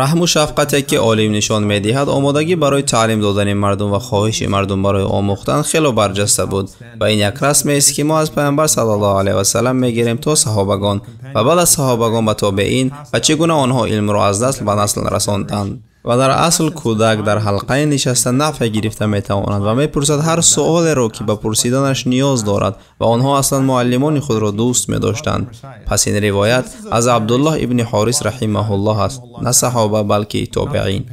Раҳму шафқате ки олим нишон медиҳад, омодагӣ барои таълим додани мардум ва хоҳиши мардум барои омӯхтан хеле барҷаста буд. Ва ин як расмест ки мо аз Паёмбар саллаллоҳу алайҳи васаллам мегирем то саҳобагон ва баъд аз саҳобагон ба тобеин ва чӣ гуна онҳо илмро аз насл ба насл расонданд. Ва дар асл кӯдак дар ҳалқаи нишаста нафъе гирифта метавонад ва мепурсад ҳар суолеро ки ба пурсиданаш ниёз дорад ва онҳо аслан муаллимони худро дӯст медоштанд. Пас ин ривоят аз Абдуллоҳ ибни Ҳорис раҳимаҳуллоҳ аст, на саҳоба балки тобеин.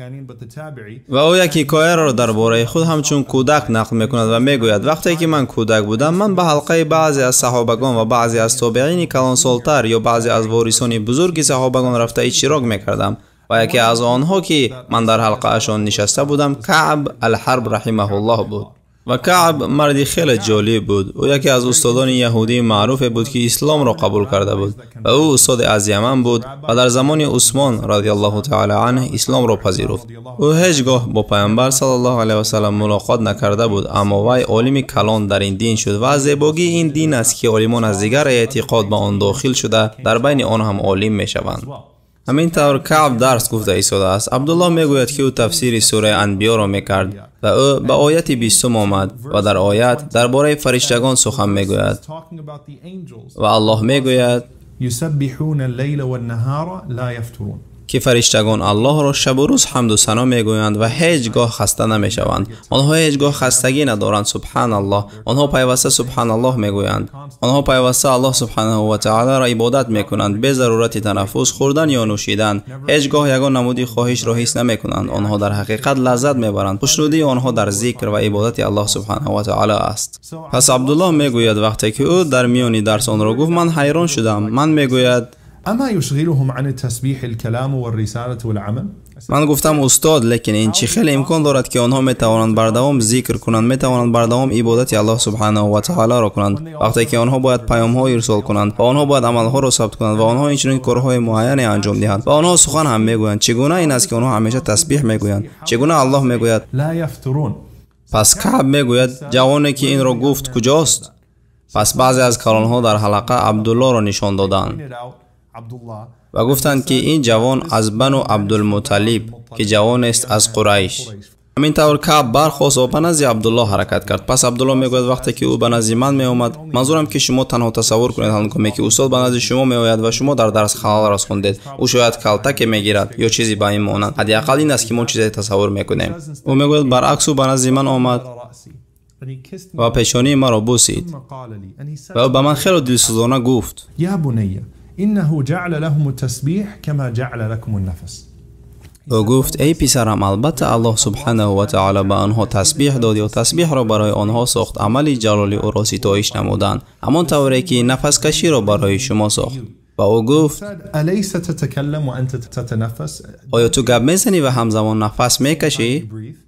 Ва ӯ як ҳикояро дар бораи худ ҳамчун кӯдак нақл мекунад ва мегӯяд: вақте ки ман кӯдак будам, ман ба ҳалқаи баъзе аз саҳобагон ва баъзе аз тобеини калонсолтар ё баъзе аз ворисони бузурги саҳобагон рафта иштирок мекардам. Ва яке аз онҳо ки ман дар ҳалқаашон нишаста будам, Каъб алҳарб раҳимаҳуллоҳ буд. Ва Каъб марди хеле ҷолиб буд. Ӯ яке аз устодони яҳудии маъруфе буд ки исломро қабул карда буд ва ӯ устоде аз Яман буд ва дар замони Усмон радиаллоҳу таъала анҳ исломро пазируфт. Ӯ ҳеҷ гоҳ бо Паёмбар саллаллоҳу алайҳи васаллам мулоқот накарда буд, аммо вай олими калон дар ин дин шуд ва аз зебогии ин дин аст ки олимон аз дигар эътиқод ба он дохил шуда дар байни он ҳам олим мешаванд. Ҳамин тавр Каъб дарс гуфта истодааст. Абдуллоҳ мегӯяд ки ӯ тафсири сураи Анбиёро мекард ва ӯ ба ояти 20 омад ва дар оят дар бораи фариштагон сухан мегӯяд ва Аллоҳ мегӯяд ки фариштагон Аллоҳро шабу рӯз ҳамду сано мегӯянд ва ҳеҷ гоҳ хаста намешаванд. Онҳо ҳеҷ гоҳ хастагӣ надоранд. Субҳаналлоҳ. Онҳо пайваста субҳаналлоҳ мегӯянд. Онҳо пайваста Аллоҳ субҳанаҳу ва таъолоро ибодат мекунанд бе зарурати танаффус, хӯрдан ё нӯшидан. Ҳеҷ гоҳ ягон намуди хоҳишро ҳис намекунанд. Онҳо дар ҳақиқат лаззат мебаранд. Хушнудии онҳо дар зикр ва ибодати Аллоҳ субҳанаҳу ва таъоло аст. Пас Абдуллоҳ мегӯяд вақте ки ӯ дар миёни дарс онро гуфт, ман ҳайрон шудам. Ман мегӯяд: أما يشغلهم عن التسبيح الكلام والرسالة والعمل؟ Ман гуфтам: устод, лекин ин чӣ хеле имкон дорад ки онҳо метавонанд бардавом зикр кунанд, метавонанд бардавом ибодати Аллоҳ субҳанаҳу ва таъолоро кунанд, вақте ки онҳо бояд паёмҳо ирсол кунанд ва онҳо бояд амалҳоро сабт кунанд ва онҳо инчунин корҳои муайяне анҷом диҳанд ва онҳо сухан ҳам мегӯянд. Чӣ гуна ин аст ки онҳо ҳамеша тасбиҳ мегӯянд? Чӣ гуна Аллоҳ мегӯяд? لا يفترون. Пас Каъб мегӯяд: ҷавоне ки инро гуфт куҷост? Пас баъзе аз калонҳо дар ҳалақа Абдуллоҳро нишон доданд ва гуфтанд ки ин ҷавон аз Бану Абдулмуталиб, ки ҷавонест аз Қурайш. Ҳамин тавр Каъб бархост ва ба назди Абдуллоҳ ҳаракат кард. Пас Абдуллоҳ мегӯяд: вақте ки ӯ ба назди ман меомад, манзурам ки шумо танҳо тасаввур кунед ҳангоме ки устод ба назди шумо меояд ва шумо дар дарс халал расондед, ӯ шояд калтаке мегирад ё чизе ба ин монанд. Ҳадди ақал ин аст ки мо чизе тасаввур мекунем. Ӯ мегӯяд: баръакс, ӯ ба назди ман омад ва пешонии маро бусид ва ӯ ба ман хеле дилсӯзона гуфт: يا بني إنه جعل لهم التسبيح كما جعل لكم النفس. Ӯ гуфт: эй писарам, албатта Аллоҳ субҳанаҳу ва таъоло ба онҳо тасбиҳ дод ё тасбиҳро барои онҳо сохт, амали ҷалоли ӯро ситоиш намуданд, ҳамон тавре ки нафаскаширо барои шумо сохт. Ва ӯ гуфт: أليس تتكلم وأنت تتنفس؟ оё ту гап мезанӣ ва ҳамзамон нафас мекашӣ?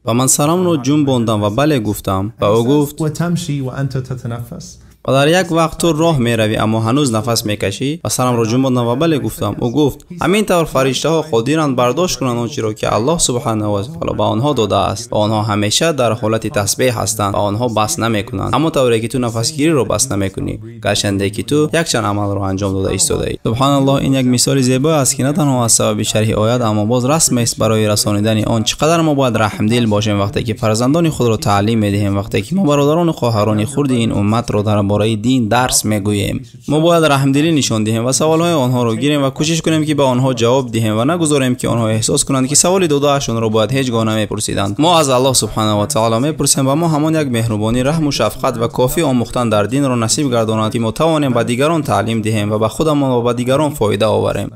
Ва ман сарамро ҷунбондам ва бале гуфтам. Ва ӯ гуфт: وتمشي وأنت تتنفس؟ ва дар як вақт ту роҳ меравӣ, аммо ҳанӯз нафас мекашӣ? Ва сарамро ҷунбондам ва бале гуфтам. Ӯ гуфт: ҳамин тавр фариштаҳо қодиранд бардошт кунанд он чиро ки Аллоҳ субҳанаҳу ва таъоло ба онҳо додааст ва онҳо ҳамеша дар ҳолати тасбеҳ ҳастанд ва онҳо бас намекунанд, ҳамон тавре ки ту нафасгириро бас намекунӣ, гарчанде ки ту якчанд амалро анҷом дода истодаӣ. Субҳаналлоҳ, ин як мисоли зебо аст ки на танҳо аз сабаби шарҳи оят, аммо боз расмест барои расонидани он чӣ қадар мо бояд раҳмдил бошем вақте ки фарзандони худро таълим медиҳем, вақте ки мо бародарону хоҳарони хурди ин умматро дар бораи дин дарс мегӯем. Мо бояд раҳмдилӣ нишон диҳем ва саволҳои онҳоро гирем ва кӯшиш кунем ки ба онҳо ҷавоб диҳем ва нагузорем ки онҳо эҳсос кунанд ки саволи додаашонро бояд ҳеҷ гоҳ намепурсиданд. Мо аз Аллоҳ субҳанаҳу ва таъоло мепурсем ва мо ҳамон як меҳрубонӣ, раҳму шафқат ва кофӣ омӯхтан дар динро насиб гардонад ки мо тавонем ба дигарон таълим диҳем ва ба худамон ва ба дигарон фоида оварем.